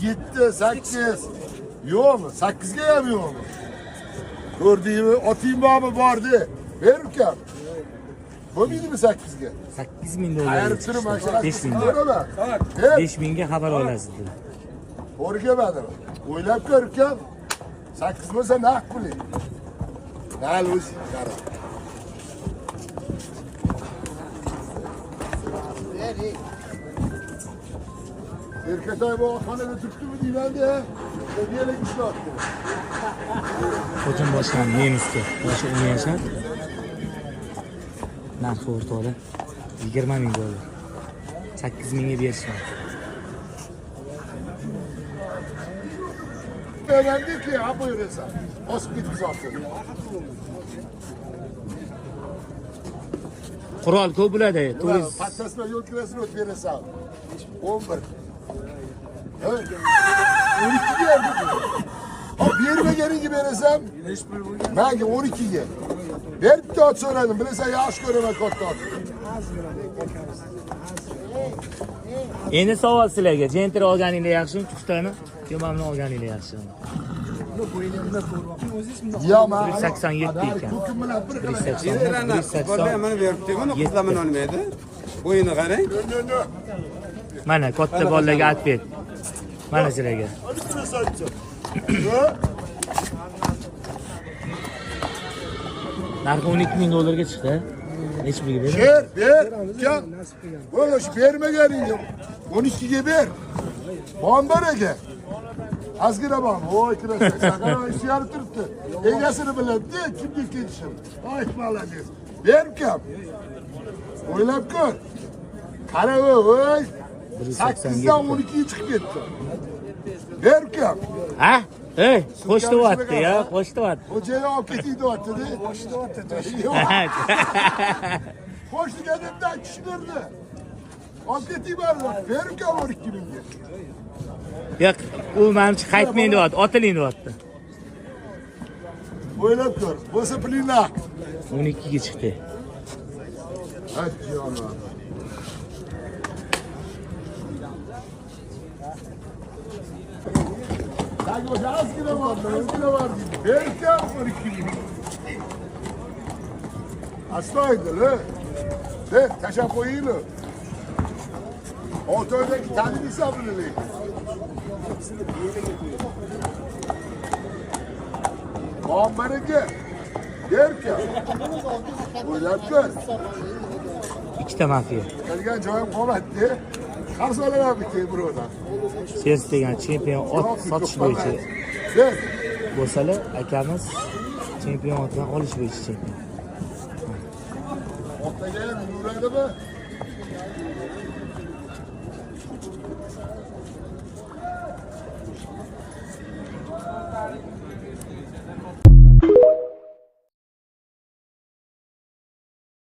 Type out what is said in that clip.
7, 8. Yo'qmi? 8ga ham yo'qmi? Ko'rdingmi? Oting bormi? Bordi. Ber ukam. Bo'lmaydimi 8ga? 8 000 dollarga Ayirib turib chiqdi. 5 000. Ko'raman. Ber. 5 000ga xabar olasiz dedi. To'g'ri kelmadimi? O'ylab ko'r ukam. 8 bo'lsa naqd puling. Nal o'zing qara. Erkatoy bu otxonada turibdimi deyman-da. Yerga ishlatdi. Xotin boshdan nemisga. Yoshi 10 yashar. Narxi o'rtoqlar 20 000 dollar. 8 000ga berishgan. Öğrendi ki ha buyurursan. Osib ketkazyapti. Qurol ko'p bo'ladi. Turist Pattasma yo'l kirasini o'tib berasan. 11. Ha? 12 ga Ha bermaganingga berasan. Menga 12 ga. Ber bitta ot so'radim. Bilasan yaxshi ko'raman katta ot. Endi savol sizlarga. Gentra olganinglar yaxshimi, Tuxtani? Yo, mana buni olganinglar yaxshimi? Ya men 187 ekan. Ko'kim bilan bir xil. 180, 180. Bolalar mana beribdi, buni qizlar mana olmaydi. Bo'yini qarang. Mana katta bolalarga ответ. Mana sizlarga. Ha? Narxi 12 000 dollarga chiqdi. Necha pulga beradi? Ber, ber. Ukam. Bo'ldi, shu bermaganingga 12 ga ber. Bombar aka. Ozgina bor. Voy, kirasan. Qara, suyarib turibdi. Egasini biladi, kimga ketishim. Voy, молодец. Ber ukam. O'ylab ko'r. Qara, voy. 8dan 12 ga chiqib ketdi. Ber ukam. Ha? Ey, qo'shtyapti ya, qo'shtyapti. Xo'jayin olib keting deyapti-da. Qo'shtyapti. Xo'sh deganimdan tushunirdi. Olib keting baribir. Ber ukam 12 mingga. Yo'q, u manimcha qaytmaydi deyapti, otiling deyapti. O'ylab ko'r. Bo'lsa puling naqd. 12 ga chiqdi. Hadi jonim. Sanki o'sha ozgina bor, ozgina bor deydi. Ber ukam 12 ming. Astoydil, Ber, tashlab qo'yinglar. Olti oydagi taniysan buni lekin. Muammer aka, ber ukam. O'ylab ko'r. Ikkita mafiya. Qilgan joyim qolmadi. Qarz olaman bitta birovdan. Sers degan chempion ot sotish bo'yicha Ber. bo'lsalar, akamiz chempion otdan olish bo'yicha chempion. Otlaga ham yuradimi?